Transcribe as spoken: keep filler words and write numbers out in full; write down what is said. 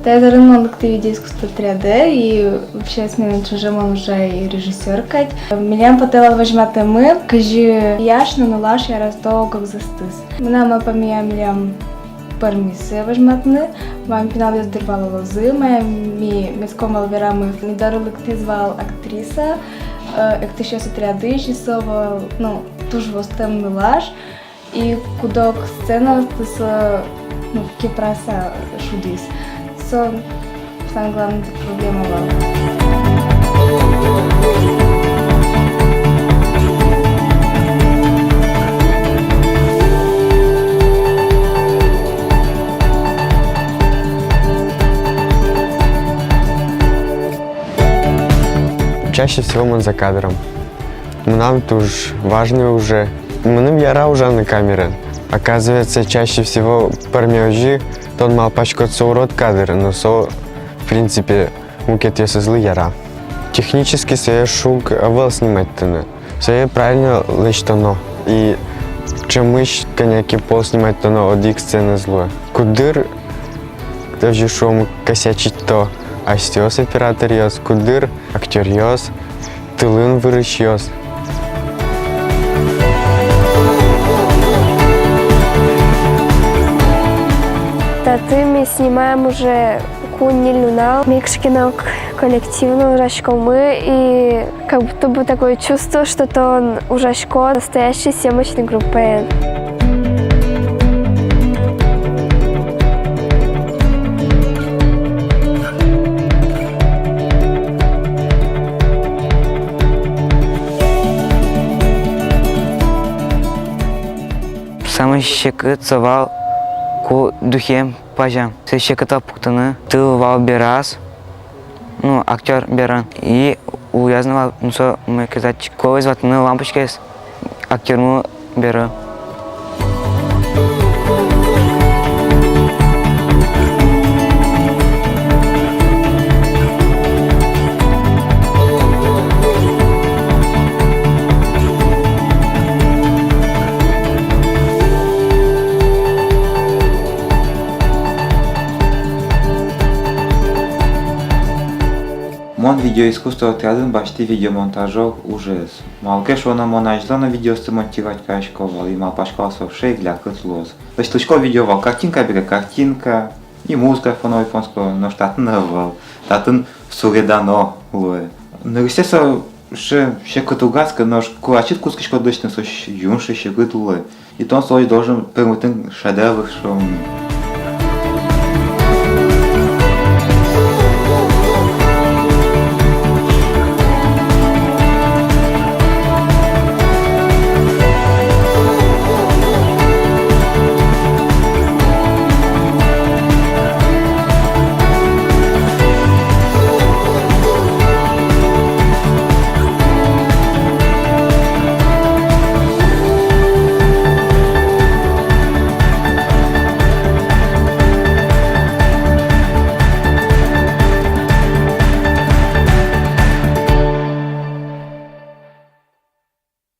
Таяз арын мон лыктӥ видеоискусство отрядэ, и вообще сменаен ӵоже мон ужай режиссёр кадь. Милям потэ вал возьматэмын, кызьы пияш но нылаш ярасто ог-огзэсты. Мынам малпамея, милям пӧрмиз сое возьматыны, вань пиналъёс дыр валалозы, мае ми медӥськом вал верамы, ми доры лыктӥз вал актриса, э, «Эктӥсьёс» отрядысь, и со вал, ну, туж востэм нылаш, и куд-ог сценаосты со, ну, кепраса шудӥз. Со самый главный проблема вал. Чаще всего мон за кадром. Мынам туж важный уже. Мыным яра ужаны камераен. Оказывается, чаще всего пӧрме озьы, тон малпаськод, со урод кадр, но со, в принципе, мукетъёсызлы яра. Технически сое шуг ӧвӧл сниматьтыны. Сое правильно лэсьтоно. И ӵемысь кӧня ке пол сниматьтоно одӥг сценазлы. Куддыр, озьы шуом, косячить-то асьсэос операторъёс, куддыр актёръёс, тылын вырисьёс. Татын ми снимаем уже куинь-ньыль нунал. Ми кыӵе ке но коллективно ужаськомы, и как будто бы такое чувство, что тон ужаськод настоящей съёмочной группаен. Самой секыт со вал, ку духем пазям. Сое секыт вал пуктыны, тыл вал бераз, ну, актёр берын. И улӥяз но вал, ну, со, мекезат чик, кулэ ӧз ватыны лампочкаез актёрмы берын. Мон видеоискусство отрядын басьтӥ видеомонтажёр ужез. Малы ке шуоно, мон азьло но видеосты монтировать карисько вал, и малпасько вал, со сыӵе иглякыт луоз. Лэсьтӥсько видео вал, картинка бере картинка, и музыка фоновой понско, нош татын ӧвӧл, татын суредано луэ. Нырысьсэ со сыӵе секыт уг адске, нош ку ачид кутскиськод лэсьтыны, со юн сыӵе секыт луэ. И тон солэсь должен пӧрмытыны шедевр, шуом.